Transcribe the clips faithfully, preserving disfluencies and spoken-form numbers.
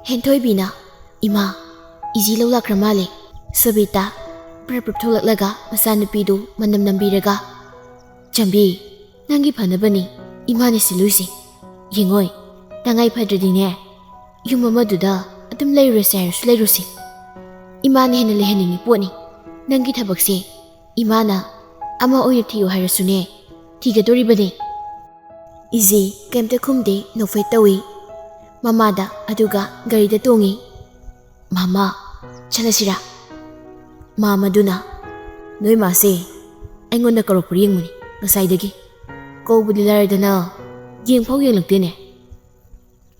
ꯍꯦꯟꯊꯣꯏꯕꯤꯅ, "ꯏꯃꯥ, ꯏꯖꯤ ꯂꯧ ꯂꯥꯛꯈ꯭ꯔ ꯃꯥꯜꯂꯦ꯫" ꯁꯣꯕꯤꯇꯥ ꯄ꯭ꯔꯞ ꯄ꯭ꯔꯞ ꯊꯣꯛꯂꯛꯂꯒ ꯃꯆꯥꯅꯨꯄꯤꯗꯨ ꯃꯅꯝ ꯅꯝꯕꯤꯔꯒ, "ꯆꯝꯕꯤ, ꯅꯪꯒꯤ ꯐꯅꯕꯅꯤ ꯏꯃꯥꯅ ꯁꯤꯜꯂꯨꯏꯁꯦ꯫ ꯌꯦꯡꯉꯣꯏ, ꯇꯉꯥꯏ ꯐꯗ꯭ꯔꯗꯤꯅꯦ, ꯌꯨꯝ ꯑꯃꯗꯨꯗ ꯑꯗꯨꯝ ꯂꯩꯔꯨꯔꯁꯦ ꯍꯥꯏꯔꯁꯨ ꯂꯩꯔꯨꯁꯤ꯫ ꯏꯃꯥꯅ ꯍꯦꯟꯅ ꯂꯩꯍꯟꯅꯤꯡꯉꯤ ꯄꯣꯠꯅꯤ꯫ ꯅꯪꯒꯤ ꯊꯕꯛꯁꯦ ꯏꯃꯥꯅ ꯑꯃ ꯑꯣꯏꯅ ꯊꯤꯌꯨ ꯍꯥꯏꯔꯁꯨꯅꯦ, ꯊꯤꯒꯗꯣꯔꯤꯕꯅꯤ꯫" ꯏꯖꯤ ꯀꯩꯝꯇ ꯈꯨꯝꯗꯦ, ꯅꯣꯛꯐꯦꯠ ꯇꯧꯏ ꯃꯃꯥꯗ, ꯑꯗꯨꯒ ꯒꯥꯔꯤꯗ ꯇꯣꯡꯉꯤ꯫ "ꯃꯃꯥ, ꯆꯠꯂꯁꯤꯔꯥ?" ꯃꯥꯃꯗꯨꯅ, "ꯅꯣꯏ ꯃꯥꯁꯦ ꯑꯩꯉꯣꯟꯗ ꯀꯧꯔꯛꯄ꯭ꯔꯥ ꯌꯦꯡꯕꯅꯤ ꯉꯁꯥꯏꯗꯒꯤ꯫ ꯀꯧꯕꯗꯤ ꯂꯥꯏꯔꯗꯅ, ꯌꯦꯡꯐꯥꯎ ꯌꯦꯡꯂꯛꯇꯦꯅꯦ꯫"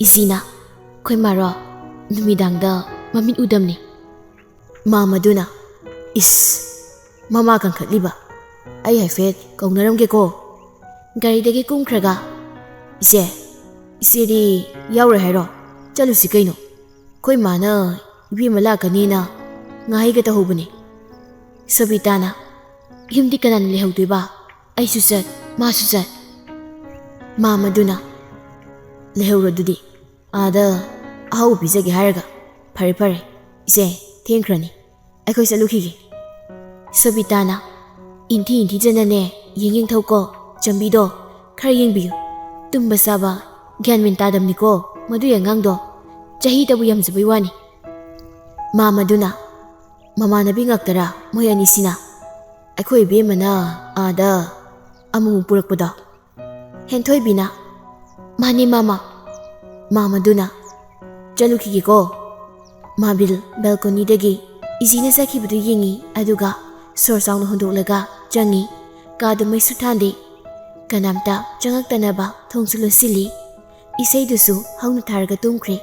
ꯏꯖꯤꯅ, "ꯑꯩꯈꯣꯏ ꯃꯥꯔꯣ? ꯅꯨꯃꯤꯗꯥꯡꯗ ꯃꯃꯤꯠ ꯎꯗꯝꯅꯤ꯫" ꯃꯥꯃꯗꯨꯅ, "ꯏꯁ, ꯃꯃꯥ ꯀꯟꯈꯠꯂꯤꯕ꯫ ꯑꯩ ꯍꯥꯏꯐꯦꯠ ꯀꯧꯅꯔꯝꯒꯦꯀꯣ꯫" ꯒꯥꯔꯤꯗꯒꯤ ꯀꯨꯝꯈ꯭ꯔꯒ, "ꯏꯆꯦ, ꯏꯆꯦꯗꯤ ꯌꯥꯎꯔꯣꯏ ꯍꯥꯏꯔꯣ? ꯆꯠꯂꯨꯁꯤ ꯀꯩꯅꯣ꯫ ꯑꯩꯈꯣꯏ ꯃꯥꯅ ꯏꯕꯦꯝꯃ ꯂꯥꯛꯀꯅꯤꯅ ꯉꯥꯍꯩꯒ ꯇꯧꯍꯧꯕꯅꯦ꯫" ꯁꯣꯕꯤꯇꯥꯅ, "ꯌꯨꯝꯗꯤ ꯀꯅꯥꯅ ꯂꯩꯍꯧꯗꯣꯏꯕ? ꯑꯩꯁꯨ ꯆꯠ, ꯃꯥꯁꯨ ꯆꯠ꯫" ꯃꯥꯃꯗꯨꯅ, "ꯂꯩꯍꯧꯔꯣ ꯑꯗꯨꯗꯤ, ꯑꯥꯗ ꯑꯍꯥꯎꯕ ꯄꯤꯖꯒꯦ ꯍꯥꯏꯔꯒ꯫ ꯐꯔꯦ ꯐꯔꯦ, ꯏꯆꯦ, ꯊꯦꯡꯈ꯭ꯔꯅꯤ, ꯑꯩꯈꯣꯏ ꯆꯠꯂꯨꯈꯤꯒꯦ꯫" ꯁꯣꯕꯤꯇꯥꯅ, "ꯏꯟꯊꯤ ꯏꯟꯊꯤꯖꯅꯅꯦ, ꯌꯦꯡ ꯌꯦꯡꯊꯧꯀꯣ, ꯆꯝꯕꯤꯗꯣ ꯈꯔ ꯌꯦꯡꯕꯤꯌꯨ꯫ ꯇꯨꯝꯕ ꯆꯥꯕ ꯒ꯭ꯌꯥꯟ ꯃꯦꯟ ꯇꯥꯗꯕꯅꯤꯀꯣ ꯃꯗꯨꯏ ꯑꯉꯥꯡꯗꯣ, ꯆꯍꯤꯗꯕꯨ ꯌꯥꯝꯖꯕꯩ ꯋꯥꯅꯤ꯫" ꯃꯥꯃꯗꯨꯅ, "ꯃꯃꯥꯟꯅꯕꯤ ꯉꯥꯛꯇꯔꯥ ꯃꯣꯏ ꯑꯅꯤꯁꯤꯅ? ꯑꯩꯈꯣꯏ ꯏꯕꯦꯝꯃꯅ ꯑꯥꯗ ꯑꯃꯨꯛ ꯄꯨꯔꯛꯄꯗꯣ?" ꯍꯦꯟꯊꯣꯏꯕꯤꯅ, "ꯃꯥꯅꯦ ꯃꯥꯃ꯫" ꯃꯥꯃꯗꯨꯅ, "ꯆꯠꯂꯨꯈꯤꯒꯦꯀꯣ꯫" ꯃꯥꯕꯤꯜ ꯕꯦꯜꯀꯣꯅꯤꯗꯒꯤ ꯏꯖꯤꯅ ꯆꯠꯈꯤꯕꯗꯨ ꯌꯦꯡꯉꯤ, ꯑꯗꯨꯒ ꯁꯣꯔ ꯆꯥꯎꯅ ꯍꯣꯟꯗꯣꯛꯂꯒ ꯆꯪꯉꯤ꯫ ꯀꯥꯗꯨ ꯃꯩꯁꯨ ꯊꯥꯟꯗꯦ꯫ ꯀꯅꯥꯝꯇ ꯆꯪꯉꯛꯇꯅꯕ ꯊꯣꯡꯁꯨ ꯂꯣꯟꯁꯤꯜꯂꯤ꯫ ꯏꯁꯩꯗꯨꯁꯨ ꯍꯧꯅ ꯊꯥꯔꯒ ꯇꯨꯝꯈ꯭ꯔꯦ꯫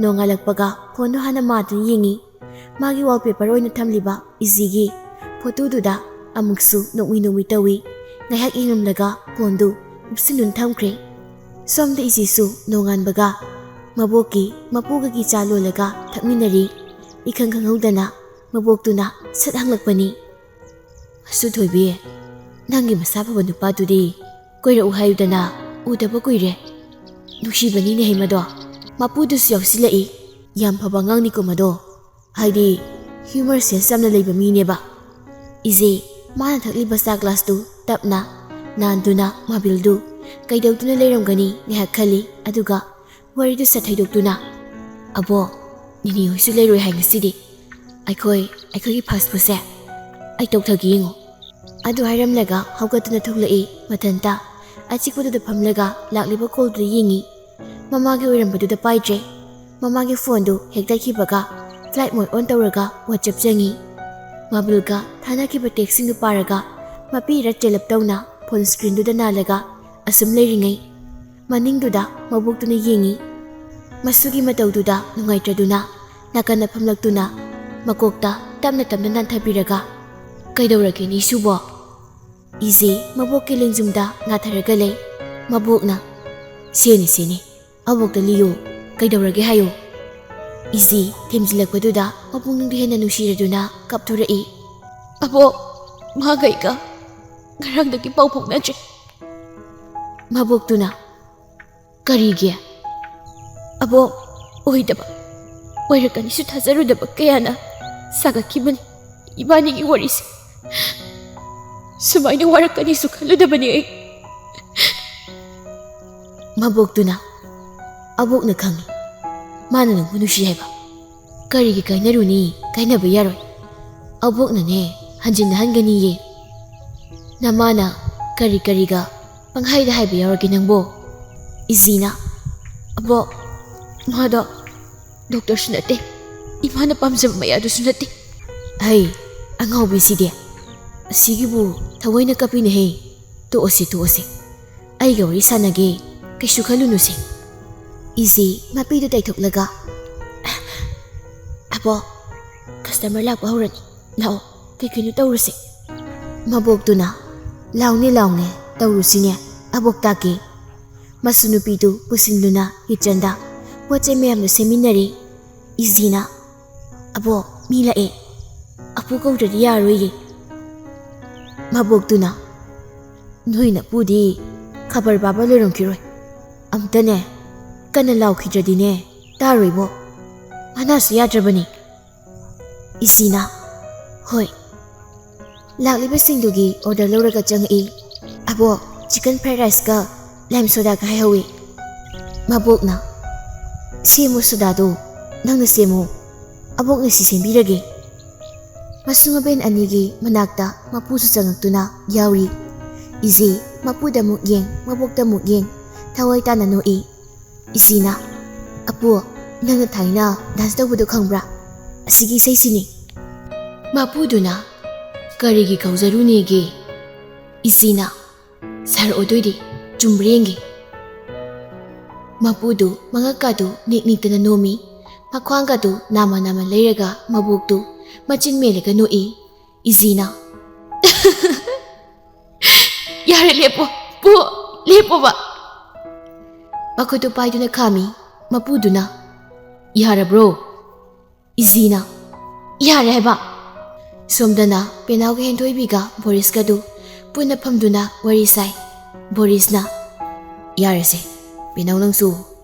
ꯅꯣꯡꯉꯥꯜꯂꯛꯄꯒ ꯐꯣꯟꯗꯨ ꯍꯥꯟꯅ ꯃꯥꯗꯨꯅ ꯌꯦꯡꯉꯤ꯫ ꯃꯥꯒꯤ ꯋꯥꯜꯄꯦꯄꯔ ꯑꯣꯏꯅ ꯊꯝꯂꯤꯕ ꯏꯖꯤꯒꯤ ꯐꯣꯇꯣꯗꯨꯗ ꯑꯃꯨꯛꯁꯨ ꯅꯣꯛꯃꯤ ꯅꯣꯛꯃꯤ ꯇꯧꯏ꯫ ꯉꯥꯏꯍꯥꯛ ꯌꯦꯡꯂꯝꯂꯒ ꯐꯣꯟꯗꯨ ꯎꯞꯁꯤꯟꯗꯨꯅ ꯊꯝꯈ꯭ꯔꯦ꯫ ꯁꯣꯝꯗ ꯏꯖꯤꯁꯨ ꯅꯣꯡꯉꯥꯟꯕꯒ ꯃꯕꯣꯛꯀꯤ ꯃꯄꯨꯒꯒꯤ ꯆꯥ ꯂꯣꯜꯂꯒ ꯊꯛꯃꯤꯟꯅꯔꯤ꯫ ꯏꯈꯪ ꯈꯪꯍꯧꯗꯅ ꯃꯕꯣꯛꯇꯨꯅ ꯁꯠ ꯍꯪꯂꯛꯄꯅꯤ, "ꯑꯁꯨ ꯊꯣꯏꯕꯤ, ꯅꯪꯒꯤ ꯃꯁꯥ ꯐꯕ ꯅꯨꯄꯥꯗꯨꯗꯤ ꯀꯣꯏꯔꯛꯎ ꯍꯥꯏꯌꯨꯗꯅ, ꯎꯗꯕ ꯀꯨꯏꯔꯦ꯫ ꯅꯨꯡꯁꯤꯕꯅꯤꯅꯦꯍꯦ ꯃꯗꯣ꯫" ꯃꯄꯨꯗꯨꯁꯨ ꯌꯥꯎꯁꯤꯜꯂꯛꯏ꯫ ꯌꯥꯝ ꯐꯕ ꯑꯉꯥꯡꯅꯤꯀꯣ ꯃꯗꯣ, ꯍꯥꯏꯗꯤ ꯍ꯭ꯌꯨꯃꯔ ꯁꯦꯟꯁ ꯌꯥꯝꯅ ꯂꯩꯕ ꯃꯤꯅꯦꯕ꯫ ꯏꯖꯦ, ꯃꯥꯅ ꯊꯛꯂꯤꯕ ꯆꯥ ꯒ꯭ꯂꯥꯁꯇꯨ ꯇꯞꯅ ꯅꯥꯟꯗꯨꯅ ꯃꯥꯕꯤꯜꯗꯨ ꯀꯩꯗꯧꯗꯨꯅ ꯂꯩꯔꯝꯒꯅꯤ ꯉꯥꯏꯍꯥꯛ ꯈꯜꯂꯤ, ꯑꯗꯨꯒ ꯋꯥꯔꯤꯗꯨ ꯁꯠ ꯍꯩꯗꯣꯛꯇꯨꯅ, "ꯑꯕꯣꯛ, ꯅꯤꯅꯤ ꯍꯣꯏꯁꯨ ꯂꯩꯔꯣꯏ ꯍꯥꯏ ꯉꯁꯤꯗꯤ꯫ ꯑꯩꯈꯣꯏ, ꯑꯩꯈꯣꯏꯒꯤ ꯐꯥꯁ ꯐꯨꯗꯁꯦ ꯑꯩ ꯇꯧꯊꯒꯦ ꯌꯦꯡꯉꯣ"꯫ ꯑꯗꯨ ꯍꯥꯏꯔꯝꯂꯒ ꯍꯧꯒꯠꯇꯨꯅ ꯊꯣꯛꯂꯛꯏ꯫ ꯃꯊꯟꯇ ꯑꯆꯤꯛꯄꯗꯨꯗ ꯐꯝꯂꯒ ꯂꯥꯛꯂꯤꯕ ꯀꯣꯜꯗꯨꯗ ꯌꯦꯡꯉꯤ꯫ ꯃꯃꯥꯒꯤ ꯑꯣꯏꯔꯝꯕꯗꯨꯗ ꯄꯥꯏꯗ꯭ꯔꯦ꯫ ꯃꯃꯥꯒꯤ ꯐꯣꯟꯗꯨ ꯍꯦꯛ ꯇꯠꯈꯤꯕꯒ ꯐ꯭ꯂꯥꯏꯠ ꯃꯣꯗ ꯑꯣꯟ ꯇꯧꯔꯒ ꯋꯥꯆꯞ ꯆꯪꯉꯤ꯫ ꯃꯥꯕꯤꯜꯒ ꯊꯥꯅꯈꯤꯕ ꯇꯦꯛꯁꯁꯤꯡꯗꯨ ꯄꯥꯔꯒ ꯃꯄꯤ ꯔꯠ ꯆꯦꯂꯞ ꯇꯧꯅ ꯐꯣꯟ ꯁ꯭ꯀ꯭ꯔꯤꯟꯗꯨꯗ ꯅꯥꯜꯂꯒ ꯑꯁꯨꯝ ꯂꯩꯔꯤꯉꯩ ꯃꯅꯤꯡꯗꯨꯗ ꯃꯕꯣꯛꯇꯨꯅ ꯌꯦꯡꯉꯤ꯫ ꯃꯁꯨꯒꯤ ꯃꯇꯧꯗꯨꯗ ꯅꯨꯡꯉꯥꯏꯇ꯭ꯔꯗꯨꯅ ꯅꯥꯀꯟꯗ ꯐꯝꯂꯛꯇꯨꯅ ꯃꯀꯣꯛꯇ ꯇꯞꯅ ꯇꯞꯅ ꯅꯥꯟꯊꯕꯤꯔꯒ, "ꯀꯩꯗꯧꯔꯒꯦ ꯅꯤꯁꯨꯕꯣ?" ꯏꯖꯦ ꯃꯕꯣꯛꯀꯤ ꯂꯦꯡꯖꯨꯝꯗ ꯉꯥꯊꯔꯒ ꯂꯩ꯫ ꯃꯕꯣꯛꯅ, "ꯁꯦꯅꯦ, ꯁꯦꯅꯦ, ꯑꯕꯣꯛꯇ ꯂꯤꯌꯨ, ꯀꯩꯗꯧꯔꯒꯦ ꯍꯥꯏꯌꯨ"꯫ ꯏꯖꯦ ꯊꯦꯝꯖꯤꯜꯂꯛꯄꯗꯨꯗ ꯃꯄꯨꯛꯅꯤꯡꯗꯨ ꯍꯦꯟꯅ ꯅꯨꯡꯁꯤꯔꯗꯨꯅ ꯀꯞꯊꯣꯔꯛꯏ꯫ "ꯑꯕꯣꯛ, ꯃꯥꯒ ꯑꯩꯒ ꯉꯔꯥꯡꯗꯒꯤ ꯄꯥꯎ ꯐꯥꯎꯅꯗ꯭ꯔꯦ"꯫ ꯃꯕꯣꯛꯇꯨꯅ, "ꯀꯔꯤꯒꯤ?" "ꯑꯕꯣꯛ, ꯑꯣꯏꯗꯕ, ꯑꯣꯏꯔꯛꯀꯅꯤꯁꯨ ꯊꯥꯖꯔꯨꯗꯕ ꯀꯌꯥꯅ ꯁꯥꯒꯠꯈꯤꯕꯅꯤ ꯏꯕꯥꯅꯤꯒꯤ ꯋꯥꯔꯤꯁꯦ꯫ ꯁꯨꯃꯥꯏꯅ ꯋꯥꯔꯛꯀꯅꯤꯁꯨ ꯈꯜꯂꯨꯗꯕꯅꯤ ꯑꯩ"꯫ ꯃꯕꯣꯛꯇꯨꯅ, "ꯑꯕꯣꯛꯅ ꯈꯪꯏ, ꯃꯥꯅ ꯅꯪꯕꯨ ꯅꯨꯡꯁꯤ ꯍꯥꯏꯕ꯫ ꯀꯔꯤꯒꯤ ꯀꯥꯏꯅꯔꯨꯅꯤ? ꯀꯥꯏꯅꯕ ꯌꯥꯔꯣꯏ꯫ ꯑꯕꯣꯛꯅꯅꯦ ꯍꯟꯖꯤꯟꯅꯍꯟꯒꯅꯤꯌꯦ꯫ ꯅꯃꯥꯅ ꯀꯔꯤ ꯀꯔꯤꯒ ꯄꯪꯍꯥꯏꯗ ꯍꯥꯏꯕ ꯌꯥꯎꯔꯒꯦ ꯅꯪꯕꯣ?" ꯏꯖꯤꯅ, "ꯑꯕꯣꯛ, ꯃꯥꯗꯣ ꯗꯣꯛꯇꯔꯁꯨ ꯅꯠꯇꯦ, ꯏꯃꯥꯅ ꯄꯥꯝꯖꯕ ꯃꯌꯥꯗꯨꯁꯨ ꯅꯠꯇꯦ"꯫ "ꯍꯩ, ꯑꯉꯥꯎꯕꯤꯁꯤꯗꯤ, ꯑꯁꯤꯒꯤꯕꯨ ꯊꯑꯣꯏꯅ ꯀꯞꯄꯤꯅꯦꯍꯦ꯫ ꯇꯣꯛꯑꯁꯤ, ꯇꯣꯛꯑꯁꯤ꯫ ꯑꯩꯒ ꯋꯥꯔꯤ ꯁꯥꯟꯅꯒꯦ, ꯀꯩꯁꯨ ꯈꯜꯂꯨꯅꯨꯁꯦ"꯫ ꯏꯖꯤ ꯃꯄꯤꯗꯨ ꯇꯩꯊꯣꯛꯂꯒ, "ꯑꯕꯣꯛ, ꯀꯁꯇꯃꯔ ꯂꯥꯛꯄ ꯍꯧꯔꯅꯤ, ꯂꯥꯛꯑꯣ, ꯀꯩ ꯀꯩꯅꯣ ꯇꯧꯔꯨꯁꯦ"꯫ ꯃꯕꯣꯛꯇꯨꯅ, "ꯂꯥꯎꯅꯦ, ꯂꯥꯎꯅꯦ, ꯇꯧꯔꯨꯁꯤꯅꯦ, ꯑꯕꯣꯛ ꯇꯥꯛꯀꯦ"꯫ ꯃꯁꯨ ꯅꯨꯄꯤꯗꯨ ꯄꯨꯁꯤꯟꯗꯨꯅ ꯀꯤꯠꯆꯟꯗ ꯄꯣꯠ ꯆꯩ ꯃꯌꯥꯝꯗꯨ ꯁꯦꯝꯃꯤꯟꯅꯔꯤ꯫ ꯏꯖꯤꯅ, "ꯑꯕꯣꯛ, ꯃꯤ ꯂꯥꯛꯑꯦ꯫ ꯑꯄꯨ ꯀꯧꯗ꯭ꯔꯗꯤ ꯌꯥꯔꯣꯏꯌꯦ"꯫ ꯃꯕꯣꯛꯇꯨꯅ, "ꯅꯣꯏ ꯅꯄꯨꯗꯤ ꯈꯕꯔ ꯄꯥꯕ ꯂꯣꯏꯔꯝꯈꯤꯔꯣꯏ꯫ ꯑꯝꯇꯅꯦ, ꯀꯟꯅ ꯂꯥꯎꯈꯤꯗ꯭ꯔꯗꯤꯅꯦ, ꯇꯥꯔꯣꯏꯕꯣ"꯫ ꯑꯅꯥꯁꯨ ꯌꯥꯗ꯭ꯔꯕꯅꯤ꯫ ꯏꯖꯤꯅ, "ꯍꯣꯏ, ꯂꯥꯛꯂꯤꯕꯁꯤꯡꯗꯨꯒꯤ order ꯂꯧꯔꯒ ꯆꯪꯉꯛꯏ꯫ ꯑꯕꯣꯛ, chicken fried riceꯀ lime sodaꯒ ꯍꯥꯏꯍꯧꯏ꯫" ꯃꯕꯣꯛꯅ, "ꯁꯦꯝꯃꯨ ꯁꯣꯗꯥꯗꯣ, ꯅꯪꯅ ꯁꯦꯝꯃꯨ꯫ ꯑꯕꯣꯛꯅ ꯁꯤ ꯁꯦꯝꯕꯤꯔꯒꯦ꯫" ꯃꯁꯨ ꯃꯕꯦꯟ ꯑꯅꯤꯒꯤ ꯃꯅꯥꯛꯇ ꯃꯄꯨꯁꯨ ꯆꯪꯉꯛꯇꯨꯅ ꯌꯥꯎꯔꯤ꯫ ꯏꯖꯤ ꯃꯄꯨꯗ ꯑꯃꯨꯛ ꯌꯦꯡ, ꯃꯕꯣꯛꯇ ꯑꯃꯨꯛ ꯌꯦꯡ, ꯊꯋꯥꯏ ꯇꯥꯅ ꯅꯣꯛꯏ꯫ ꯏꯖꯤꯅ, "ꯑꯄꯨ, ꯅꯪꯅ ꯊꯥꯏꯅ dance ꯇꯧꯕꯗꯣ ꯈꯪꯕ꯭ꯔꯥ? ꯑꯁꯤꯒꯤ ꯏꯁꯩꯁꯤꯅꯤ꯫" ꯃꯄꯨꯗꯨꯅ, "ꯀꯔꯤꯒꯤ ꯀꯧꯖꯔꯨꯅꯦꯒꯦ?" ꯏꯖꯤꯅ, "ꯁꯥꯔꯛꯑꯣꯗꯣꯏꯗꯤ, ꯆꯨꯝꯕ꯭ꯔꯥ ꯌꯦꯡꯒꯦ꯫" ꯃꯄꯨꯗꯨ ꯃꯉꯛꯀꯥꯗꯨ ꯅꯤꯛ ꯅꯤꯛꯇꯅ ꯅꯣꯝꯃꯤ, ꯃꯈ꯭ꯋꯥꯡꯒꯥꯗꯨ ꯅꯥꯝꯃ ꯅꯥꯝꯃ ꯂꯩꯔꯒ ꯃꯕꯣꯛꯇꯨ ꯃꯆꯤꯟ ꯃꯦꯜꯂꯒ ꯅꯣꯛꯏ꯫ ꯏꯖꯤꯅ, "ꯌꯥꯔꯦ, ꯂꯦꯞꯄꯣ, ꯄꯨ, ꯂꯦꯞꯄꯣꯕ꯫" ꯃꯈꯨꯠꯇꯨ ꯄꯥꯏꯗꯨꯅ ꯈꯥꯝꯃꯤ꯫ ꯃꯄꯨꯗꯨꯅ, "ꯌꯥꯔꯕ꯭ꯔꯣ?" ꯏꯖꯤꯅ, "ꯌꯥꯔꯦ ꯍꯥꯏꯕ꯫" ꯁꯣꯝꯗꯅ ꯄꯦꯅꯥꯎꯒ ꯍꯦꯟꯊꯣꯏꯕꯤꯒ ꯕꯣꯔꯤꯁꯀꯗꯨ ꯄꯨꯟꯅ ꯐꯝꯗꯨꯅ ꯋꯥꯔꯤ ꯁꯥꯏ꯫ ꯕꯣꯔꯤꯁꯅ, "ꯌꯥꯔꯦꯁꯦ, ꯄꯦꯅꯥꯎ ꯅꯪꯁꯨ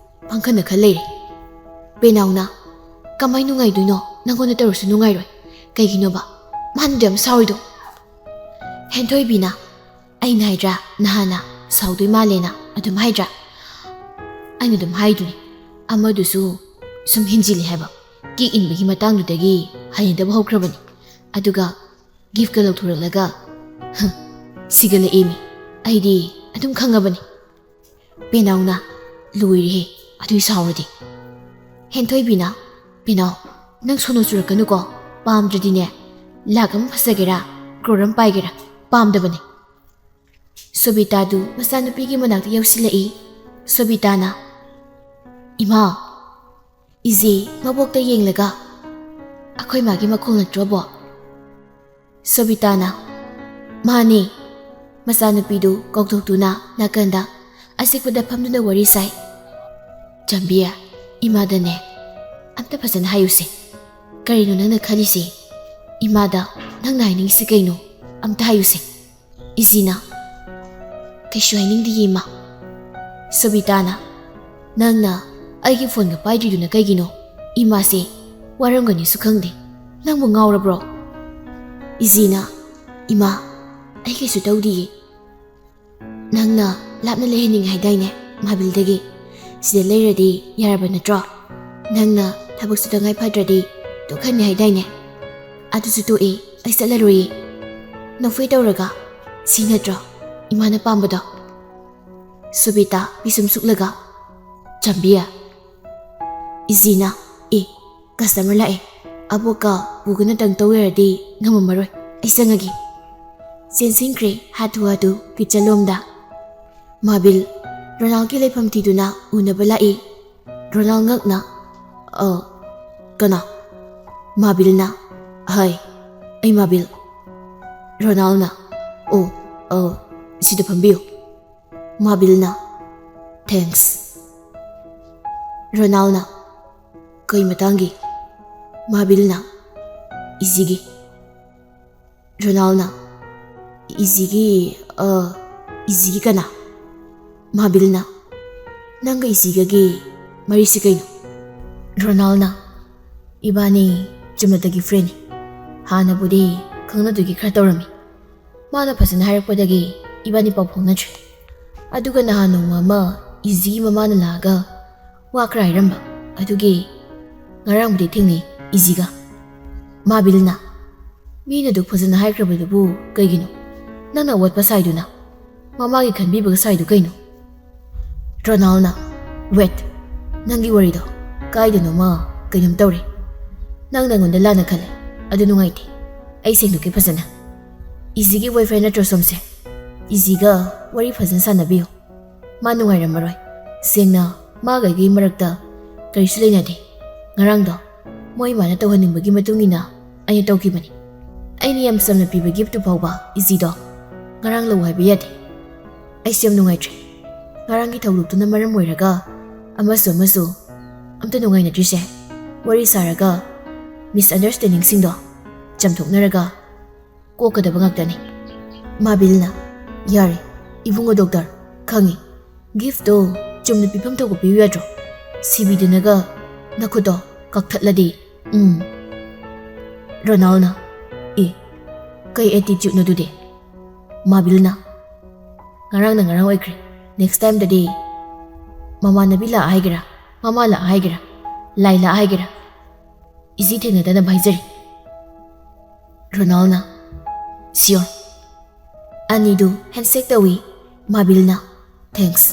ꯄꯪꯈꯟꯗ ꯈꯟ ꯂꯩꯔꯦ꯫" ꯄꯦꯅꯥꯎꯅ, "ꯀꯃꯥꯏ ꯅꯨꯡꯉꯥꯏꯗꯣꯏꯅꯣ? ꯅꯪꯉꯣꯟꯗ ꯇꯧꯔꯁꯨ ꯅꯨꯡꯉꯥꯏꯔꯣꯏ꯫ ꯀꯩꯒꯤꯅꯣꯕ ꯃꯥꯅꯗꯤ ꯌꯥꯝ ꯁꯥꯎꯔꯤꯗꯣ?" ꯍꯦꯟꯊꯣꯏꯕꯤꯅ, "ꯑꯩꯅ ꯍꯥꯏꯗ꯭ꯔꯥ, ꯅꯍꯥꯟꯅ ꯁꯥꯎꯗꯣꯏ ꯃꯥꯜꯂꯦꯅ ꯑꯗꯨꯝ ꯍꯥꯏꯗ꯭ꯔꯥ? ꯑꯩꯅ ꯑꯗꯨꯝ ꯍꯥꯏꯗꯨꯅꯤ, ꯑꯃꯗꯨꯁꯨ ꯁꯨꯝ ꯍꯦꯟꯖꯤꯜꯂꯤ ꯍꯥꯏꯕ꯫ ꯀꯦꯛ ꯏꯟꯕꯒꯤ ꯃꯇꯥꯡꯗꯨꯗꯒꯤ ꯍꯩꯅꯗꯕ ꯍꯧꯈ꯭ꯔꯕꯅꯤ꯫ ꯑꯗꯨꯒ giftꯀ ꯂꯧꯊꯣꯔꯛꯂꯒ, ꯍ, ꯁꯤꯒꯠꯂꯛꯑꯦꯃꯤ꯫ ꯑꯩꯗꯤ ꯑꯗꯨꯝ ꯈꯪꯉꯕꯅꯤ꯫" ꯄꯦꯅꯥꯎꯅ, "ꯂꯣꯏꯔꯦꯍꯦ, ꯑꯗꯨꯏ ꯁꯥꯎꯔꯗꯤ꯫" ꯍꯦꯟꯊꯣꯏꯕꯤꯅ, "ꯄꯦꯅꯥꯎ, ꯅꯪ ꯁꯣꯅꯣ ꯆꯨꯔꯛꯀꯅꯨꯀꯣ꯫ ꯄꯥꯝꯗ꯭ꯔꯗꯤꯅꯦ, ꯂꯥꯛ ꯑꯃ ꯐꯖꯒꯦꯔꯥ, ꯀ꯭ꯔꯣꯔ ꯑꯃ ꯄꯥꯏꯒꯦꯔꯥ, ꯄꯥꯝꯗꯕꯅꯦ꯫" ꯁꯣꯕꯤꯇꯥꯗꯨ ꯃꯆꯥꯅꯨꯄꯤꯒꯤ ꯃꯅꯥꯛꯇ ꯌꯧꯁꯤꯜꯂꯛꯏ꯫ ꯁꯣꯕꯤꯇꯥꯅ, "ꯏꯃꯥ!" ꯏꯖꯤ ꯃꯕꯣꯛꯇ ꯌꯦꯡꯂꯒ, "ꯑꯩꯈꯣꯏ ꯃꯥꯒꯤ ꯃꯈꯣꯜ ꯅꯠꯇ꯭ꯔꯣꯕꯣ?" ꯁꯣꯕꯤꯇꯥꯅ, "ꯃꯥꯅꯦ꯫" ꯃꯆꯥꯅꯨꯄꯤꯗꯨ ꯀꯧꯊꯣꯛꯇꯨꯅ ꯅꯥꯀꯟꯗ ꯑꯆꯤꯛꯄꯗ ꯐꯝꯗꯨꯅ ꯋꯥꯔꯤ ꯁꯥꯏ꯫ "ꯆꯥꯟꯕꯤ, ꯏꯃꯥꯗꯅꯦ ꯑꯝꯇ ꯐꯖꯅ ꯍꯥꯏꯌꯨꯁꯦ꯫ ꯀꯔꯤꯅꯣ ꯅꯪꯅ ꯈꯜꯂꯤꯁꯦ? ꯏꯃꯥꯗ ꯅꯪꯅ ꯍꯥꯏꯅꯤꯡꯉꯤꯁꯤ ꯀꯩꯅꯣ? ꯑꯝꯇ ꯍꯥꯏꯌꯨꯁꯦ꯫" ꯏꯖꯤꯅ, "ꯀꯩꯁꯨ ꯍꯥꯏꯅꯤꯡꯗꯤꯌꯦ, ꯏꯃꯥ꯫" ꯁꯣꯕꯤꯇꯥꯅ, "ꯅꯪꯅ ꯑꯩꯒꯤ ꯐꯣꯟꯒ ꯄꯥꯏꯗ꯭ꯔꯤꯗꯨꯅ ꯀꯩꯒꯤꯅꯣ? ꯏꯃꯥꯁꯦ ꯋꯥꯔꯝꯒꯅꯤꯁꯨ ꯈꯪꯗꯦ꯫ "ꯅꯪꯕꯨ ꯉꯥꯎꯔꯕ꯭ꯔꯣ?" ꯏꯖꯤꯅ, "ꯏꯃꯥ, ꯑꯩ ꯀꯩꯁꯨ ꯇꯧꯗꯤꯌꯦ꯫ ꯅꯪꯅ ꯂꯥꯞꯅ ꯂꯩꯍꯟꯅꯤꯡꯉꯦ ꯍꯥꯏꯗꯥꯏꯅꯦ ꯃꯥꯕꯤꯜꯗꯒꯤ? ꯁꯤꯗ ꯂꯩꯔꯗꯤ ꯌꯥꯔꯕ ꯅꯠꯇ꯭ꯔꯣ? ꯅꯪꯅ ꯊꯕꯛꯁꯨ ꯇꯉꯥꯏ ꯐꯗ꯭ꯔꯗꯤ ꯇꯣꯛꯍꯟꯅꯤ ꯍꯥꯏꯗꯥꯏꯅꯦ? ꯑꯗꯨꯁꯨ ꯇꯣꯛꯑꯦ, ꯑꯩ ꯆꯠꯂꯔꯣꯏꯌꯦ꯫" ꯅꯣꯛꯐꯦ ꯇꯧꯔꯒ, "ꯁꯤ ꯅꯠꯇ꯭ꯔꯣ ꯏꯃꯥꯅ ꯄꯥꯝꯕꯗꯣ?" ꯁꯨꯕꯤꯇꯥ ꯄꯤꯁꯨꯝ ꯁꯨꯛꯂꯒ, "ꯆꯥꯝꯕꯤ, ꯏꯖꯤꯅ, ꯑꯦ, ꯀꯁꯇꯃꯔ ꯂꯥꯛꯑꯦ, ꯑꯕꯣꯛꯀ ꯄꯨꯒꯅ ꯇꯪ ꯇꯧ ꯂꯩꯔꯗꯤ ꯉꯝꯃꯝꯃꯔꯣꯏ, ꯑꯩ ꯆꯪꯉꯒꯦ꯫" ꯆꯦꯟꯁꯤꯟꯈ꯭ꯔꯦ ꯍꯥꯊꯨ ꯍꯥꯊꯨ ꯀꯤꯠꯆꯟꯂꯣꯝꯗ꯫ ꯃꯥꯕꯤꯜ ꯔꯣꯅꯥꯜꯒꯤ ꯂꯩꯐꯝ ꯊꯤꯗꯨꯅ ꯎꯅꯕ ꯂꯥꯛꯏ꯫ ꯔꯣꯅꯥꯜ ꯉꯛꯅ, "ꯑ, ꯀꯅꯥ?" ꯃꯥꯕꯤꯜꯅ, "ꯍꯥꯏ, ꯑꯩ ꯃꯥꯕꯤꯜ꯫" ꯔꯣꯅꯥꯜꯅ, "ꯑꯣ, ꯑ, ꯁꯤꯗ ꯐꯝꯕꯤꯌꯨ꯫" ꯃꯥꯕꯤꯜꯅ, "ꯊꯦꯡꯛꯁ꯫" ꯔꯣꯅꯥꯜꯅ, "ꯀꯩ ꯃꯇꯥꯡꯒꯤ?" ꯃꯥꯕꯤꯜꯅ, "ꯏꯖꯤꯒꯤ꯫" ꯔꯣꯅꯥꯜꯅ, "ꯏꯖꯤꯒꯤ, ꯑ, ꯏꯖꯤꯒꯤ ꯀꯅꯥ?" ꯃꯥꯕꯤꯜꯅ, "ꯅꯪꯒ ꯏꯖꯤꯒꯒꯤ ꯃꯔꯤꯁꯤ ꯀꯩꯅꯣ?" ꯔꯣꯅꯥꯜꯅ, "ꯏꯕꯥꯅꯤ ꯆꯨꯝꯅꯇꯒꯤ ꯐ꯭ꯔꯦꯟꯅꯤ꯫ ꯍꯥꯟꯅꯕꯨꯗꯤ ꯈꯪꯅꯗꯨꯒꯤ ꯈꯔ ꯇꯧꯔꯝꯃꯤ꯫ ꯃꯥꯅ ꯐꯖꯅ ꯍꯥꯏꯔꯛꯄꯗꯒꯤ ꯏꯕꯥꯅꯤ ꯄꯥꯎ ꯐꯥꯎꯅꯗ꯭ꯔꯦ꯫ ꯑꯗꯨꯒ ꯅꯍꯥꯟ ꯅꯣꯡꯃ ꯑꯃ ꯏꯖꯤꯒꯤ ꯃꯃꯥꯅ ꯂꯥꯛꯑꯒ ꯋꯥ ꯈꯔ ꯍꯥꯏꯔꯝꯕ, ꯑꯗꯨꯒꯤ ꯉꯔꯥꯡꯕꯨꯗꯤ ꯊꯦꯡꯅꯩ ꯏꯖꯤꯒ꯫" ꯃꯥꯕꯤꯜꯅ, "ꯃꯤꯅ ꯑꯗꯨꯛ ꯐꯖꯅ ꯍꯥꯏꯈ꯭ꯔꯕꯗꯨꯕꯨ ꯀꯩꯒꯤꯅꯣ ꯅꯪꯅ ꯑꯋꯥꯠꯄ ꯁꯥꯏꯗꯨꯅ? ꯃꯃꯥꯒꯤ ꯈꯟꯕꯤꯕꯒ ꯁꯥꯏꯗꯨ ꯀꯩꯅꯣ?" ꯔꯣꯅꯥꯜꯅ, "ꯋꯦꯠ, ꯅꯪꯒꯤ ꯋꯥꯔꯤꯗꯣ ꯀꯥꯏꯗꯅꯣꯃ ꯀꯩꯅꯣꯝ ꯇꯧꯔꯦ꯫ ꯅꯪ ꯅꯪꯉꯣꯟꯗ ꯂꯥꯟꯅ ꯈꯜꯂꯦ, ꯑꯗꯨ ꯅꯨꯡꯉꯥꯏꯇꯦ꯫ ꯑꯩ ꯁꯦꯡꯗꯣꯛꯀꯦ ꯐꯖꯅ꯫ ꯏꯖꯤꯒꯤ ꯕꯣꯏꯐ꯭ꯔꯦꯟ ꯅꯠꯇ꯭ꯔꯣ ꯁꯣꯝꯁꯦ? ꯏꯖꯤꯒ ꯋꯥꯔꯤ ꯐꯖꯅ ꯁꯥꯟꯅꯕꯤꯌꯨ꯫ ꯃꯥ ꯅꯨꯡꯉꯥꯏꯔꯝꯃꯔꯣꯏ꯫ ꯁꯦꯡꯅ, ꯃꯥꯒ ꯑꯩꯒꯤ ꯃꯔꯛꯇ ꯀꯔꯤꯁꯨ ꯂꯩꯅꯗꯦ꯫ ꯉꯔꯥꯡꯗꯣ ꯃꯣꯏ ꯏꯃꯥꯅ ꯇꯧꯍꯟꯅꯤꯡꯕꯒꯤ ꯃꯇꯨꯡ ꯏꯟꯅ ꯑꯩꯅ ꯇꯧꯈꯤꯕꯅꯤ꯫ ꯑꯩꯅ ꯌꯥꯝ ꯆꯝꯅ ꯄꯤꯕ ꯒꯤꯐꯇꯨ ꯐꯥꯎꯕ ꯏꯖꯤꯗꯣ ꯉꯔꯥꯡ ꯂꯧ ꯍꯥꯏꯕ ꯌꯥꯗꯦ꯫ ꯑꯩꯁꯨ ꯌꯥꯝ ꯅꯨꯡꯉꯥꯏꯇ꯭ꯔꯦ꯫ ꯉꯔꯥꯡꯒꯤ ꯊꯧꯗꯣꯛꯇꯨꯅ ꯃꯔꯝ ꯑꯣꯏꯔꯒ ꯑꯃꯁꯨ ꯑꯃꯁꯨ ꯑꯝꯇ ꯅꯨꯡꯉꯥꯏꯅꯗ꯭ꯔꯤꯁꯦ꯫ ꯋꯥꯔꯤ ꯁꯥꯔꯒ ꯃꯤꯁꯑꯟꯗꯔꯁꯇꯦꯟꯗꯤꯡꯁꯤꯡꯗꯣ ꯆꯥꯝꯊꯣꯛꯅꯔꯒ ꯀꯣꯛꯀꯗꯕ ꯉꯥꯛꯇꯅꯤ꯫" ꯃꯥꯕꯤꯜꯅ, "ꯌꯥꯔꯦ, ꯏꯕꯨꯡꯉꯣ ꯗꯣꯛꯇꯔ, ꯈꯪꯉꯤ꯫ ꯒꯤꯐꯇꯣ ꯆꯨꯝꯅ ꯄꯤꯐꯝ ꯊꯣꯛꯄ ꯄꯤꯌꯨ ꯌꯥꯗ꯭ꯔꯣ? ꯁꯤꯕꯤꯗꯨꯅꯒ ꯅꯈꯨꯠꯇꯣ ꯀꯛꯊꯠꯂꯗꯤ? ꯎꯝ꯫ ꯔꯣꯅꯥꯜꯅ, "ꯑꯦ, ꯀꯩ attitudeꯅꯣ ꯑꯗꯨꯗꯤ?" ꯃꯥꯕꯤꯜꯅ, "ꯉꯔꯥꯡꯅ ꯉꯔꯥꯡ ꯑꯣꯏꯈ꯭ꯔꯦ, next timeꯗꯗꯤ ꯃꯃꯥꯟꯅꯕꯤ ꯂꯥꯛꯑ ꯍꯥꯏꯒꯦꯔꯥ, ꯃꯃꯥ ꯂꯥꯛꯑ ꯍꯥꯏꯒꯦꯔꯥ, ꯂꯥꯏ ꯂꯥꯛꯑ ꯍꯥꯏꯒꯦꯔꯥ, ꯏꯖꯤ ꯊꯦꯡꯅꯗꯅꯕ ꯍꯥꯏꯖꯔꯤ꯫" ꯔꯣꯅꯥꯜꯅ, "Sure꯫" ꯑꯅꯤꯗꯨ handshake ꯇꯧꯏ꯫ ꯃꯥꯕꯤꯜꯅ, "Thanks꯫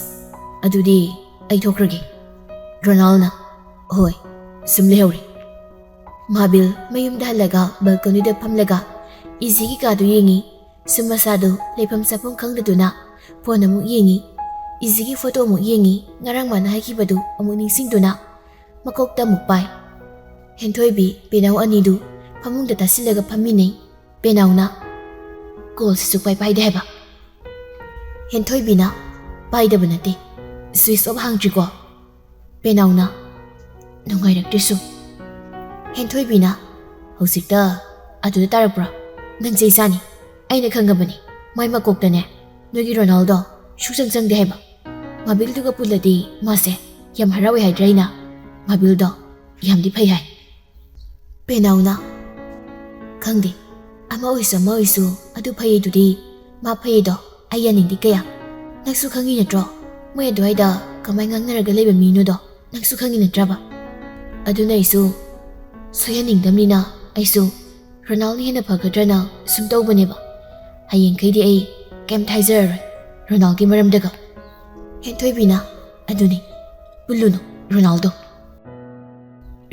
ꯑꯗꯨꯗꯤ ꯑꯩ ꯊꯣꯛꯈ꯭ꯔꯒꯦ꯫" ꯔꯣꯅꯥꯜꯅ, "ꯍꯣꯏ, ꯁꯨꯝ ꯂꯩꯍꯧꯔꯦ꯫" ꯃꯥꯕꯤꯜ ꯃꯌꯨꯝꯗ ꯍꯜꯂꯒ balconyꯗ ꯐꯝꯂꯒ ꯏꯖꯤꯒꯤ ꯀꯥꯗꯨ ꯌꯦꯡꯏ꯫ ꯁꯨꯝ ꯃꯁꯥꯗꯨ ꯂꯩꯐꯝ ꯆꯥꯐꯝ ꯈꯪꯗꯗꯨꯅ phone ꯑꯃꯨꯛ ꯌꯦꯡꯏ꯫ ꯏꯖꯤꯒꯤ photo ꯑꯃꯨꯛ ꯌꯦꯡꯏ꯫ ꯉꯔꯥꯡ ꯃꯥꯅ ꯍꯥꯏꯈꯤꯕꯗꯨ ꯑꯃꯨꯛ ꯅꯤꯡꯁꯤꯡꯗꯨꯅ ꯃꯀꯣꯛꯇ ꯑꯃꯨꯛ ꯄꯥꯏ꯫ ꯍꯦꯟꯊꯣꯏꯕꯤ, ꯄꯦꯅꯥꯎ ꯑꯅꯤꯗꯨ ꯐꯃꯨꯡꯗ ꯇꯥꯁꯤꯜꯂꯒ ꯐꯝꯃꯤꯟꯅꯩ꯫ ꯄꯦꯅꯥꯎꯅ callꯁꯤ ꯁꯨꯛꯄꯥꯏ ꯄꯥꯏꯗꯦ ꯍꯥꯏꯕ꯫ ꯍꯦꯟꯊꯣꯏꯕꯤꯅ, "ꯄꯥꯏꯗꯕ ꯅꯠꯇꯦ, switch off ꯍꯥꯡꯗ꯭ꯔꯤꯀꯣ?" ꯄꯦꯅꯥꯎꯅ, "ꯅꯨꯡꯉꯥꯏꯔꯛꯇ꯭ꯔꯤꯁꯨ꯫" ꯍꯦꯟꯊꯣꯏꯕꯤꯅ, "ꯍꯧꯖꯤꯛꯇ ꯑꯗꯨꯗ ꯇꯥꯔꯛꯄ꯭ꯔꯣ? ꯅꯪ ꯆꯩ ꯆꯥꯅꯤ꯫ ꯑꯩꯅ ꯈꯪꯉꯕꯅꯤ, ꯃꯥꯏ ꯃꯀꯣꯛꯇꯅꯦ ꯅꯣꯏꯒꯤ ꯔꯣꯅꯥꯜꯗꯣ ꯁꯨꯛꯆꯪ ꯆꯪꯗꯦ ꯍꯥꯏꯕ꯫ ꯃꯥꯕꯤꯜꯗꯨꯒ ꯄꯨꯜꯂꯗꯤ ꯃꯥꯁꯦ ꯌꯥꯝ ꯍꯔꯥꯎꯋꯦ ꯍꯥꯏꯗ꯭ꯔꯥ ꯑꯩꯅ? ꯃꯥꯕꯤꯜꯗꯣ ꯌꯥꯝꯗꯤ ꯐꯩ ꯍꯥꯏ꯫" ꯄꯦꯅꯥꯎꯅ, "ꯈꯪꯗꯦ, ꯑꯃ ꯑꯣꯏꯁꯨ ꯑꯃ ꯑꯣꯏꯁꯨ ꯑꯗꯨ ꯐꯩꯌꯦꯗꯨꯗꯤ ꯃꯥ ꯐꯩꯌꯦꯗꯣ ꯑꯩ ꯌꯥꯅꯤꯡꯗꯦ ꯀꯌꯥ꯫ ꯅꯪꯁꯨ ꯈꯪꯉꯤ ꯅꯠꯇ꯭ꯔꯣ ꯃꯣꯏ ꯑꯗꯨꯋꯥꯏꯗ ꯀꯃꯥꯏ ꯉꯥꯡꯅꯔꯒ ꯂꯩꯕ ꯃꯤꯅꯣꯗꯣ? ꯅꯪꯁꯨ ꯈꯪꯉꯤ ꯅꯠꯇ꯭ꯔꯕ? ꯑꯗꯨꯅ ꯑꯩꯁꯨ ꯁꯣꯏꯍꯟꯅꯤꯡꯗꯕꯅꯤꯅ ꯑꯩꯁꯨ ꯔꯣꯅꯥꯜꯅ ꯍꯦꯟꯅ ꯐꯒꯗ꯭ꯔꯅ ꯁꯨꯝ ꯇꯧꯕꯅꯦꯕ꯫ ꯍꯌꯦꯡꯈꯩꯗꯤ ꯑꯩ ꯀꯩꯝꯇ ꯍꯥꯏꯖꯔꯔꯣꯏ ꯔꯣꯅꯥꯜꯒꯤ ꯃꯔꯝꯗꯒ꯫" ꯍꯦꯟꯊꯣꯏꯕꯤꯅ, "ꯑꯗꯨꯅꯤ, ꯄꯨꯜꯂꯨꯅꯨ ꯔꯣꯅꯥꯜꯗꯣ꯫"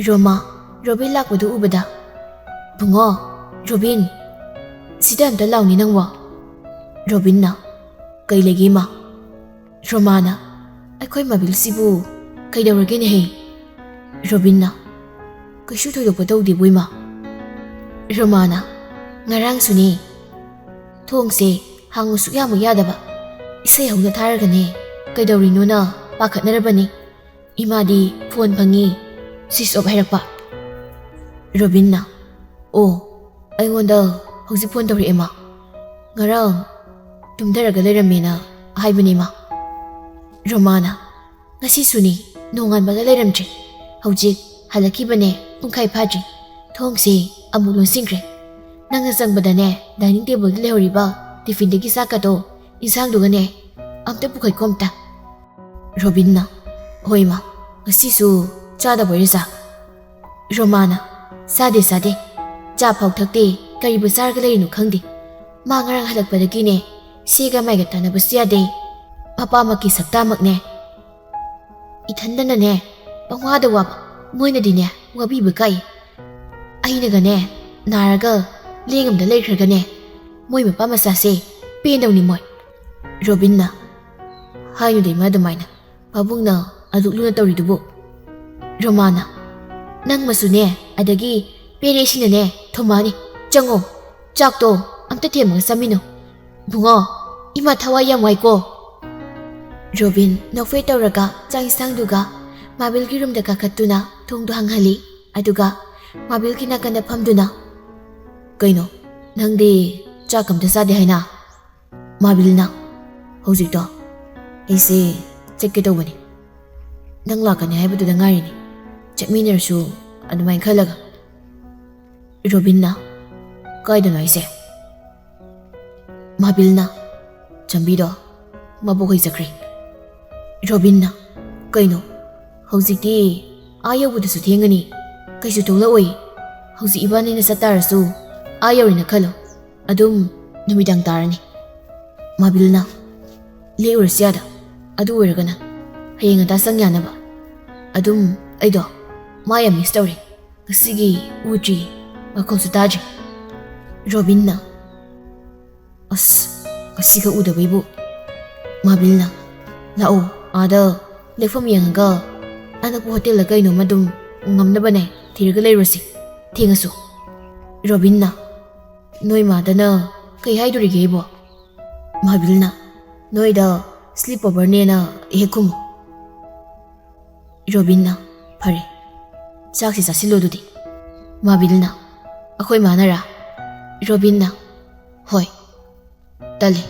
ꯔꯣꯃꯥ, ꯔꯣꯕꯤꯟ ꯂꯥꯛꯄꯗꯨ ꯎꯕꯗ, "ꯕꯨꯡꯉꯣ, ꯔꯣꯕꯤꯟ, ꯁꯤꯗ ꯑꯝꯇ ꯂꯥꯎꯅꯦ ꯅꯪꯕꯣ꯫" ꯔꯣꯕꯤꯟꯅ, "ꯀꯩ ꯂꯩꯒꯦ ꯏꯃꯥ?" ꯔꯣꯃꯥꯅ, "ꯑꯩꯈꯣꯏ ꯃꯥꯕꯤꯜꯁꯤꯕꯨ ꯀꯩꯗꯧꯔꯒꯦꯅꯦꯍꯦ?" ꯔꯣꯕꯤꯟꯅ, "ꯀꯩꯁꯨ ꯊꯣꯏꯗꯣꯛꯄ ꯇꯧꯗꯦꯕꯨ ꯏꯃꯥ꯫" ꯔꯣꯃꯥꯅ, "ꯉꯔꯥꯡꯁꯨꯅꯦ, ꯊꯣꯡꯁꯦ ꯍꯥꯡꯉꯨ ꯁꯨꯛꯌꯥꯃꯨꯛ ꯌꯥꯗꯕ, ꯏꯁꯩ ꯍꯧꯅ ꯊꯥꯔꯒꯅꯦ ꯀꯩꯗꯧꯔꯤꯅꯣꯅ ꯄꯥꯈꯠꯅꯔꯕꯅꯤ꯫ ꯏꯃꯥꯗꯤ phone ꯐꯪꯉꯤ, switch off ꯍꯥꯏꯔꯛꯄ꯫" ꯔꯣꯕꯤꯟꯅ, "ꯑꯣ, ꯑꯩꯉꯣꯟꯗ ꯍꯧꯖꯤꯛ phone ꯇꯧꯔꯛꯑꯦ ꯃꯥ꯫ ꯉꯔꯥꯡ ꯇꯨꯝꯊꯔꯒ ꯂꯩꯔꯝꯃꯦꯅ ꯍꯥꯏꯕꯅꯦ ꯃꯥ꯫" ꯔꯣꯃꯥꯅ, "ꯉꯁꯤꯁꯨꯅꯤ, ꯅꯣꯡꯉꯥꯟꯕꯒ ꯂꯩꯔꯝꯗ꯭ꯔꯦ꯫ ꯍꯧꯖꯤꯛ ꯍꯜꯂꯛꯈꯤꯕꯅꯦ ꯄꯨꯡꯈꯥꯏ ꯐꯥꯗ꯭ꯔꯤ꯫ ꯊꯣꯡꯁꯦ ꯑꯃꯨꯛ ꯂꯣꯟꯁꯤꯟꯈ꯭ꯔꯦ꯫ ꯅꯪꯅ ꯆꯪꯕꯗꯅꯦ, dining tableꯗ ꯂꯩꯍꯧꯔꯤꯕ tiffinꯗꯒꯤ ꯆꯥꯛꯀꯗꯣ, ꯏꯟꯁꯥꯡꯗꯨꯒꯅꯦ, ꯑꯝꯇ ꯄꯨꯈꯠꯈꯣ ꯑꯝꯇ꯫ ꯔꯣꯕꯤꯟꯅ, "ꯍꯣꯏ ꯃꯥ, ꯉꯁꯤꯁꯨ ꯆꯥꯗꯕ ꯑꯣꯏꯔꯦ ꯆꯥ?" ꯔꯣꯃꯥꯅ, "ꯆꯥꯗꯦ, ꯆꯥꯗꯦ꯫ ꯆꯥ ꯐꯥꯎ ꯊꯛꯇꯦ, ꯀꯔꯤꯕꯨ ꯆꯥꯔꯒ ꯂꯩꯔꯤꯅꯣ ꯈꯪꯗꯦ꯫ ꯃꯥ ꯉꯔꯥꯡ ꯍꯜꯂꯛꯄꯗꯒꯤꯅꯦ, ꯁꯤꯒ ꯃꯥꯏꯒ ꯇꯥꯟꯅꯕꯁꯨ ꯌꯥꯗꯦ꯫ ꯃꯄꯥꯃꯛꯀꯤ ꯁꯛꯇꯥꯃꯛꯅꯦ꯫ ꯏꯊꯟꯗꯅꯅꯦ, ꯄꯪꯋꯥꯗ ꯋꯥꯕ, ꯃꯣꯏꯅꯗꯤꯅꯦ, ꯋꯥꯕꯤꯕ ꯀꯥꯏ꯫ ꯑꯩꯅꯒꯅꯦ, ꯅꯥꯔꯒ ꯂꯦꯡ ꯑꯃꯗ ꯂꯩꯈ꯭ꯔꯒꯅꯦ, ꯃꯣꯏ ꯃꯄꯥ ꯃꯆꯥꯁꯦ ꯄꯦꯟꯗꯧꯅꯤ ꯃꯣꯏ꯫" ꯔꯣꯕꯤꯟꯅ, "ꯍꯥꯏꯅꯨꯗ ꯏꯃꯥ ꯑꯗꯨꯃꯥꯏꯅ, ꯄꯥꯕꯨꯡꯅ ꯑꯗꯨꯛ ꯂꯨꯅ ꯇꯧꯔꯤꯗꯨꯕꯨ꯫" ꯔꯣꯃꯥꯅ, "ꯅꯪ ꯃꯁꯨꯅꯦ, ꯑꯗꯒꯤ ꯄꯦꯔꯦꯁꯤꯅꯅꯦ ꯊꯣꯃꯛꯑꯅꯤ꯫ ꯆꯪꯉꯣ, ꯆꯥꯛꯇꯣ ꯑꯝꯇ ꯊꯦꯝꯃꯒ ꯆꯥꯃꯤꯟꯅꯧ꯫ ꯕꯨꯡꯉꯣ, ꯏꯃꯥ ꯊꯋꯥꯏ ꯌꯥꯝ ꯋꯥꯏꯀꯣ꯫" ꯔꯣꯕꯤꯟ ꯅꯣꯛꯐꯦꯠ ꯇꯧꯔꯒ ꯆꯥꯛ ꯏꯟꯁꯥꯡꯗꯨꯒ ꯃꯥꯕꯤꯜꯒꯤ ꯔꯨꯝꯗ ꯀꯥꯈꯠꯇꯨꯅ ꯊꯣꯡꯗꯣ ꯍꯥꯡꯍꯜꯂꯤ꯫ ꯑꯗꯨꯒ ꯃꯥꯕꯤꯜꯒꯤ ꯅꯥꯀꯟꯗ ꯐꯝꯗꯨꯅ, "ꯀꯩꯅꯣ, ꯅꯪꯗꯤ ꯆꯥꯛ ꯑꯝꯇ ꯆꯥꯗꯦ ꯍꯥꯏꯅ?" ꯃꯥꯕꯤꯜꯅ, "ꯍꯧꯖꯤꯛꯇꯣ ꯑꯩꯁꯦ ꯆꯠꯀꯦ ꯇꯧꯕꯅꯤ꯫ ꯅꯪ ꯂꯥꯛꯀꯅꯤ ꯍꯥꯏꯕꯗꯨꯗ ꯉꯥꯏꯔꯤꯅꯤ꯫ ꯆꯠꯃꯤꯟꯅꯔꯁꯨ ꯑꯗꯨꯃꯥꯏꯅ ꯈꯜꯂꯒ꯫" ꯔꯣꯕꯤꯟꯅ, "ꯀꯥꯏꯗꯅꯣ ꯍꯥꯏꯁꯦ?" ꯃꯥꯕꯤꯜꯅ, "ꯆꯝꯕꯤꯗꯣ ꯃꯕꯣꯛ ꯍꯣꯏ ꯆꯠꯈ꯭ꯔꯦ꯫" ꯔꯣꯕꯤꯟꯅ, "ꯀꯩꯅꯣ? ꯍꯧꯖꯤꯛꯇꯤ ꯑꯥ ꯌꯧꯕꯗꯁꯨ ꯊꯦꯡꯉꯅꯤ꯫ ꯀꯩꯁꯨ ꯊꯣꯛꯂꯛꯑꯣꯏ꯫ ꯍꯧꯖꯤꯛ ꯏꯕꯥꯅꯤꯅ ꯆꯠꯇꯥꯔꯁꯨ ꯑꯥ ꯌꯧꯔꯦꯅ ꯈꯜꯂꯣ, ꯑꯗꯨꯝ ꯅꯨꯃꯤꯗꯥꯡ ꯇꯥꯔꯅꯤ꯫" ꯃꯥꯕꯤꯜꯅ, "ꯂꯦꯛꯎꯔꯁꯤ ꯑꯥꯗ꯫ ꯑꯗꯨ ꯑꯣꯏꯔꯒꯅ ꯍꯌꯦꯡ ꯉꯟꯇꯥ ꯆꯪ ꯌꯥꯅꯕ꯫ ꯑꯗꯨꯝ ꯑꯩꯗꯣ ꯃꯥ ꯌꯥꯝ ꯃꯤꯁ ꯇꯧꯔꯦ꯫ ꯉꯁꯤꯒꯤ ꯎꯗ꯭ꯔꯤ, ꯃꯈꯣꯜꯁꯨ ꯇꯥꯗ꯭ꯔꯤ꯫" ꯔꯣꯕꯤꯟꯅ, "ꯑꯁ, ꯉꯁꯤꯒ ꯎꯗꯕꯩꯕꯨ꯫" ꯃꯥꯕꯤꯜꯅ, "ꯂꯥꯛꯑꯣ, ꯑꯥꯗ ꯂꯦꯛꯐꯝ ꯌꯦꯡꯉꯒ ꯑꯅꯛꯄ ꯍꯣꯇꯦꯜꯗ ꯀꯩꯅꯣꯝꯃ ꯑꯗꯨꯝ ꯉꯝꯅꯕꯅꯦ ꯊꯤꯔꯒ ꯂꯩꯔꯨꯔꯁꯤ, ꯊꯦꯡꯉꯁꯨ꯫" ꯔꯣꯕꯤꯟꯅ, "ꯅꯣꯏ ꯃꯥꯗꯅ ꯀꯩ ꯍꯥꯏꯗꯣꯔꯤꯒꯦ ꯑꯩꯕꯣ?" ꯃꯥꯕꯤꯜꯅ, "ꯅꯣꯏꯗ sleep overꯅꯦꯅ ꯍꯦꯛ ꯈꯨꯝꯃꯨ꯫" ꯔꯣꯕꯤꯟꯅ, "ꯐꯔꯦ, ꯆꯥꯛꯁꯤ ꯆꯥꯁꯤꯜꯂꯣ ꯑꯗꯨꯗꯤ꯫" ꯃꯥꯕꯤꯜꯅ, "ꯑꯩꯈꯣꯏ ꯃꯥꯅꯔꯥ?" ꯔꯣꯕꯤꯟꯅ, "ꯍꯣꯏ꯫ ꯇꯜꯂꯦ,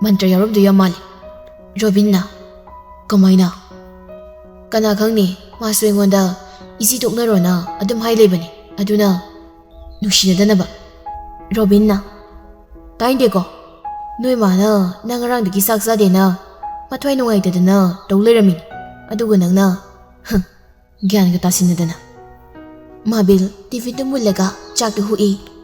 ꯃꯟꯇ꯭ꯔ ꯌꯥꯎꯔꯝꯗꯣꯏ ꯌꯥꯝ ꯃꯥꯜꯂꯦ꯫" ꯔꯣꯕꯤꯟꯅ, "ꯀꯃꯥꯏꯅ?" "ꯀꯅꯥ ꯈꯪꯅꯤ, ꯃꯥꯁꯨ ꯑꯩꯉꯣꯟꯗ ꯏꯆꯦ ꯇꯣꯛꯅꯔꯣꯅ ꯑꯗꯨꯝ ꯍꯥꯏ ꯂꯩꯕꯅꯦ꯫ ꯑꯗꯨꯅ ꯅꯨꯡꯁꯤꯅꯗꯅꯕ꯫ ꯔꯣꯕꯤꯟꯅ, "ꯇꯥꯏꯟꯗꯦꯀꯣ, ꯅꯣꯏ ꯃꯥꯅ ꯅꯪ ꯉꯔꯥꯡꯗꯒꯤ ꯆꯥꯛ ꯆꯥꯗꯦꯅ ꯃꯊ꯭ꯋꯥꯏ ꯅꯨꯡꯉꯥꯏꯇꯗꯅ ꯇꯧ ꯂꯩꯔꯝꯃꯤꯅꯤ꯫ ꯑꯗꯨꯒ ꯅꯪꯅ, ꯍꯝ, ꯒ꯭ꯌꯥꯟꯒ ꯇꯥꯁꯤꯟꯅꯗꯅ꯫" ꯃꯥꯕꯤꯜ ꯇꯤꯐꯤꯟꯗꯨ ꯃꯨꯜꯂꯒ ꯆꯥꯛꯇꯨ ꯍꯨꯛꯏ꯫